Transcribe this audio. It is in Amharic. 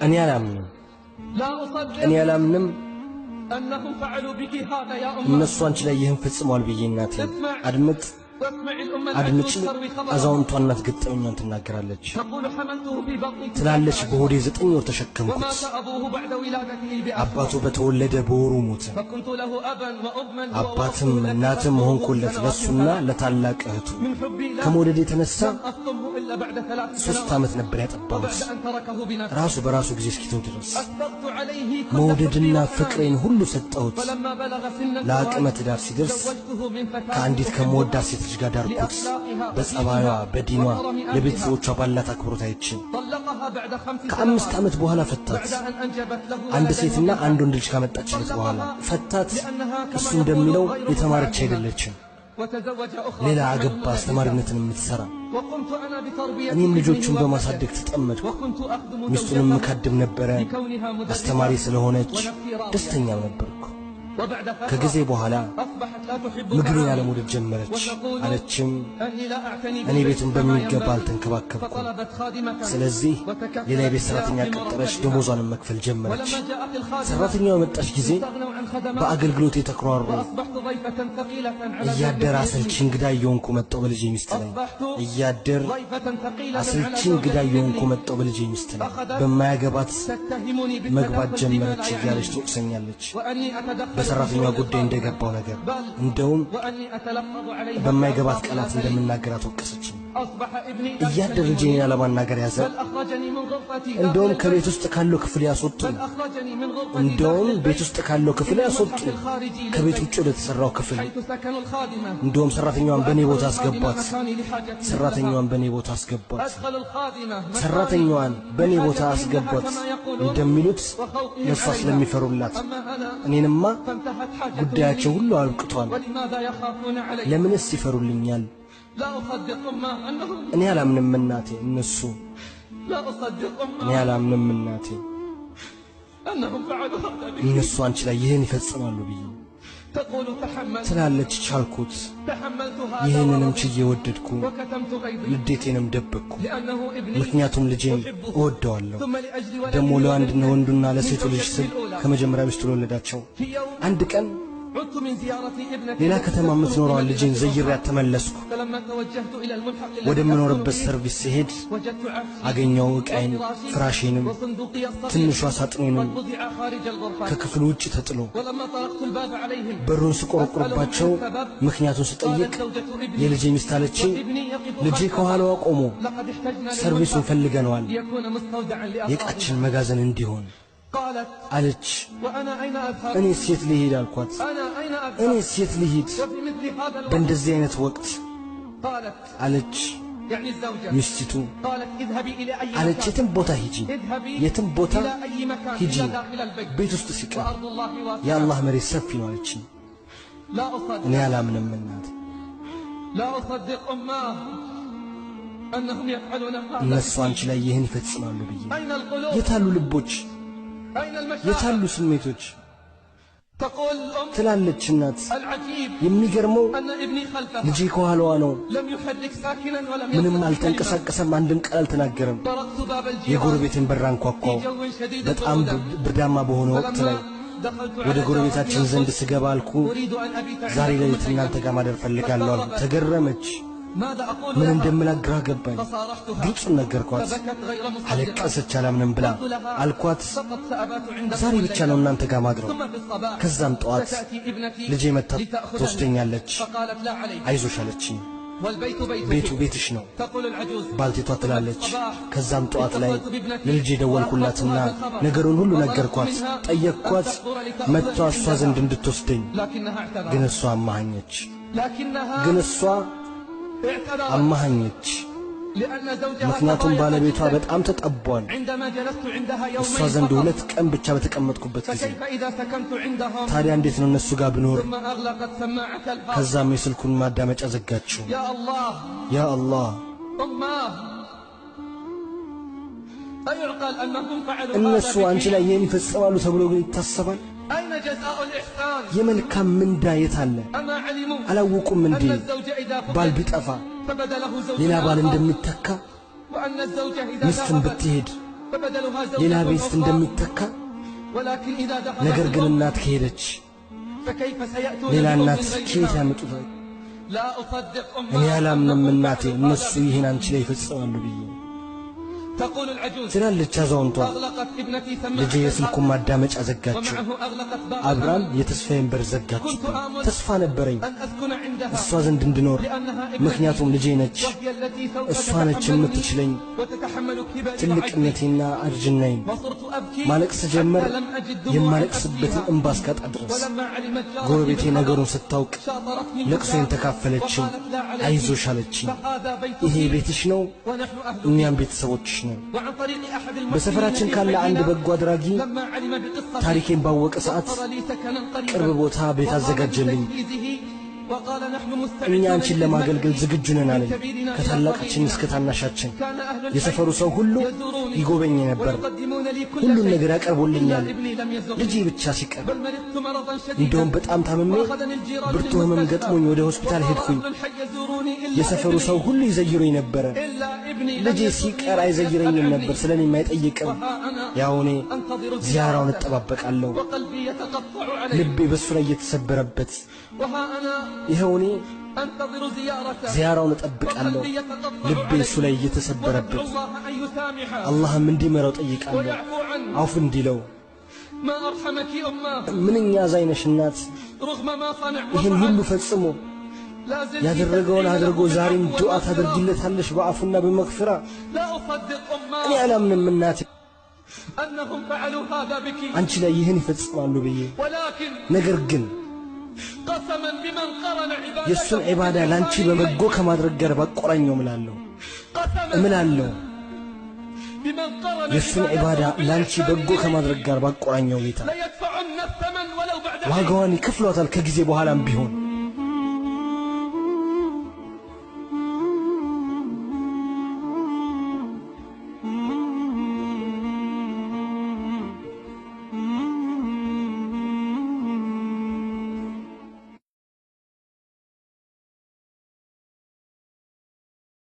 እኔ አላምንም፣ እኔ አላምንም እነሱ አንቺ ላይ ይህን ፈጽመዋል ብዬ። እናቴ አድምጥ፣ አድምጪ። አዛውንቷ እናት ገጠመኟን ትናገራለች። ትላለች፣ በሆዴ 9 ወር ተሸከምኩት። አባቱ በተወለደ በወሩ ሞተ። አባትም እናትም ሆንኩለት ለሱና ለታላቅ እህቱ። ከመውደድ የተነሳ 3 ዓመት ነበር ያጠባሁት፣ ራሱ በራሱ ጊዜ እስኪተው ድረስ መውደድና ፍቅሬን ሁሉ ሰጠሁት። ለአቅመ ትዳር ሲደርስ ከአንዲት ከምወዳት ሴት ልጅ ጋር ዳርኩት። በጸባዩዋ፣ በዲኗ፣ ለቤተሰቦቿ ባላት አክብሮት አይቼ ከ5 ዓመት በኋላ ፈታት። አንድ ሴትና አንድ ወንድ ልጅ ካመጣችለት በኋላ ፈታት። እሱ እንደሚለው የተማረች አይደለችም። ሌላ አገባ፣ አስተማሪነትን የምትሠራ። እኔም ልጆቹን በማሳደግ ተጠመድኩ። ሚስቱንም እካድም ነበረ። አስተማሪ ስለሆነች ደስተኛም ነበርኩ። ከጊዜ በኋላ ምግቤን አለመውደድ ጀመረች። አለችም፣ እኔ ቤቱን በሚገባ አልተንከባከብኩም። ስለዚህ ሌላ የቤት ሠራተኛ ቀጠረች፣ ደሞዟንም መክፈል ጀመረች። ሠራተኛው የመጣች ጊዜ በአገልግሎት የተኩራሩ። እያደር አሰልቺ እንግዳ እየሆንኩ መጣሁ በልጄ ሚስት ላይ። እያደር አሰልቺ እንግዳ እየሆንኩ መጣሁ በልጄ ሚስት ላይ። በማያገባት መግባት ጀመረች እያለች ትወቅሰኛለች። በሰራተኛዋ ጉዳይ እንደገባው ነገር እንደውም በማይገባት ቃላት እንደምናገራት ወቀሰችኝ። እያደር ልጄን ያለማናገር ያዘ። እንደውም ከቤት ውስጥ ካለው ክፍል ያስወጡኝ። እንደውም ቤት ውስጥ ካለው ክፍል ያስወጡኝ፣ ከቤት ውጭ ወደ ተሰራው ክፍል። እንደውም ሰራተኛዋን በእኔ ቦታ አስገቧት። ሰራተኛዋን በእኔ ቦታ አስገቧት። ሰራተኛዋን በእኔ ቦታ አስገቧት። እንደሚሉት ለእሷ ስለሚፈሩላት፣ እኔንማ ጉዳያቸው ሁሉ አብቅቷል። ለምንስ ይፈሩልኛል? እኔ አላምንም እናቴ እነሱ፣ እኔ አላምንም እናቴ እነሱ አንቺ ላይ ይህን ይፈጽማሉ ብዬ። ትላለች፣ ቻልኩት፣ ይህንንም ችዬ ወደድኩ፣ ንዴቴንም ደበቅኩ። ምክንያቱም ልጄን እወደዋለሁ። ደግሞ ለአንድና ወንዱና ለሴቱ ልጅ ስል ከመጀመሪያ ሚስቱ ለወለዳቸው። አንድ ቀን ሌላ ከተማ የምትኖረዋን ልጄን ዘይሬያት ተመለስኩ። ወደምኖርበት ሰርቪስ ስሄድ አገኘው ዕቃዬን፣ ፍራሼንም ትንሿ ሳጥኔንም ከክፍሉ ውጭ ተጥሎ። በሩን ስቆረቁርባቸው ምክንያቱን ስጠይቅ የልጄ ሚስት አለችኝ፣ ልጄ ከኋላዋ ቆሞ ሰርቪሱን ፈልገነዋል የዕቃችን መጋዘን እንዲሆን አለች። እኔስ የት ልሂድ አልኳት። እኔስ የት ልሂድ በእንደዚህ አይነት ወቅት አለች። ሚስቲቱ አለች፣ የትም ቦታ ሂጂ፣ የትም ቦታ ሂጂ፣ ቤት ውስጥ ሲቀር የአላህ መሬት ሰፊ ነው አለችኝ። እኔ አላምንም እናት እነሱ አንቺ ላይ ይህን ይፈጽማሉ ብዬ። የታሉ ልቦች? የታሉ ስሜቶች? ትላለች እናት። የሚገርመው ልጄ ከኋላዋ ነው። ምንም አልተንቀሳቀሰም፣ አንድም ቃል አልተናገረም። የጎረቤትን በር አንኳኳው። በጣም ብርዳማ በሆነ ወቅት ላይ ወደ ጎረቤታችን ዘንድ ስገባ አልኩ፣ ዛሬ ሌሊት እናንተ ጋር ማደር ፈልጋለሁ አልኩ። ተገረመች። ምን እንደምላት ግራ ገባኝ። ግልጹን ነገርኳት። አለቀሰች። አላምንም ብላ አልኳት፣ ዛሬ ብቻ ነው እናንተ ጋር ማድረው። ከዛም ጠዋት ልጄ መታ ትወስደኛለች። አይዞሽ አለችኝ። ቤቱ ቤትሽ ነው ባልቴቷ ትላለች። ከዛም ጠዋት ላይ ለልጄ ደወልኩላትና ነገሩን ሁሉ ነገርኳት። ጠየቅኳት መጥቷ እሷ ዘንድ እንድትወስደኝ። ግን እሷ አማሃኘች። ግን እሷ አማሃኘች። ምክንያቱም ባለቤቷ በጣም ተጠቧል። እሷ ዘንድ 2 ቀን ብቻ በተቀመጥኩበት ጊዜ ታዲያ እንዴት ነው እነሱ ጋር ብኖር? ከዛም የስልኩን ማዳመጫ ዘጋችው። ያ አላህ፣ እነሱ አንቺ ላይ ይህን ይፈጽማሉ ተብሎ ግን ይታሰባል? የመልካም ምንዳ የት አለ? አላወቁም እንዴ ባል ቢጠፋ ሌላ ባል እንደሚተካ? ሚስትም ብትሄድ ሌላ ሚስት እንደሚተካ፣ ነገር ግን እናት ከሄደች ሌላ እናት ከየት ያመጡታል? እኔ አላምንም እናቴ እነሱ ይህን አንቺ ላይ ይፈጽማሉ ብዬ ትላለች አዛውንቷ። ልጄ የስልኩን ማዳመጫ ዘጋችው፣ አብራም የተስፋዬን በር ዘጋችው። ተስፋ ነበረኝ እሷ ዘንድ እንድኖር፣ ምክንያቱም ልጄ ነች፣ እሷ ነች የምትችለኝ ትልቅነቴና እርጅናዬን። ማለቅስ ስጀምር የማለቅስበትን እንባ እስካጣ ድረስ ጎረቤቴ ነገሩን ስታውቅ ለቅሶዬን ተካፈለችኝ። አይዞሽ አለችኝ። ይሄ ቤትሽ ነው፣ እኛም ቤተሰቦችሽ ነን። በሰፈራችን ካለ አንድ በጎ አድራጊ ታሪኬን ባወቀ ሰዓት ቅርብ ቦታ ቤት አዘጋጀልኝ። እኛ አንቺን ለማገልገል ዝግጁ ነን አለኝ። ከታላቃችን እስከ ታናሻችን የሰፈሩ ሰው ሁሉ ይጎበኝ ነበር። ሁሉን ነገር ያቀርቡልኛል፣ ልጄ ብቻ ሲቀር። እንደውም በጣም ታምሜ ብርቱ ህመም ገጥሞኝ ወደ ሆስፒታል ሄድኩኝ። የሰፈሩ ሰው ሁሉ ይዘይሩኝ ነበረ። ልጄ ሲቀር አይዘይረኝም ነበር፣ ስለኔም አይጠይቅም። ያው እኔ ዚያራውን እጠባበቃለሁ፣ ልቤ በሱ ላይ እየተሰበረበት። ይኸው እኔ ዚያራውን እጠብቃለሁ፣ ልቤ እሱ ላይ እየተሰበረበት። አላህም እንዲምረው ጠይቃለሁ፣ አውፍ እንዲለው። ምንኛ አዛኝ ነሽ እናት! ይህን ሁሉ ፈጽሞ ያደረገውን አድርጎ ዛሬም ዱዓ ታደርጊለታለሽ በአፉና በመግፊራ። እኔ አላምንም እናቴ አንቺ ላይ ይህን ይፈጽማሉ ብዬ። ነገር ግን የእሱን ዒባዳ ላንቺ በበጎ ከማድረግ ጋር ባቆራኘው እምላለሁ እምላለሁ። የእሱን ዒባዳ ላንቺ በጎ ከማድረግ ጋር ባቆራኘው ጌታ ዋጋዋን ይከፍሏታል ከጊዜ በኋላም ቢሆን።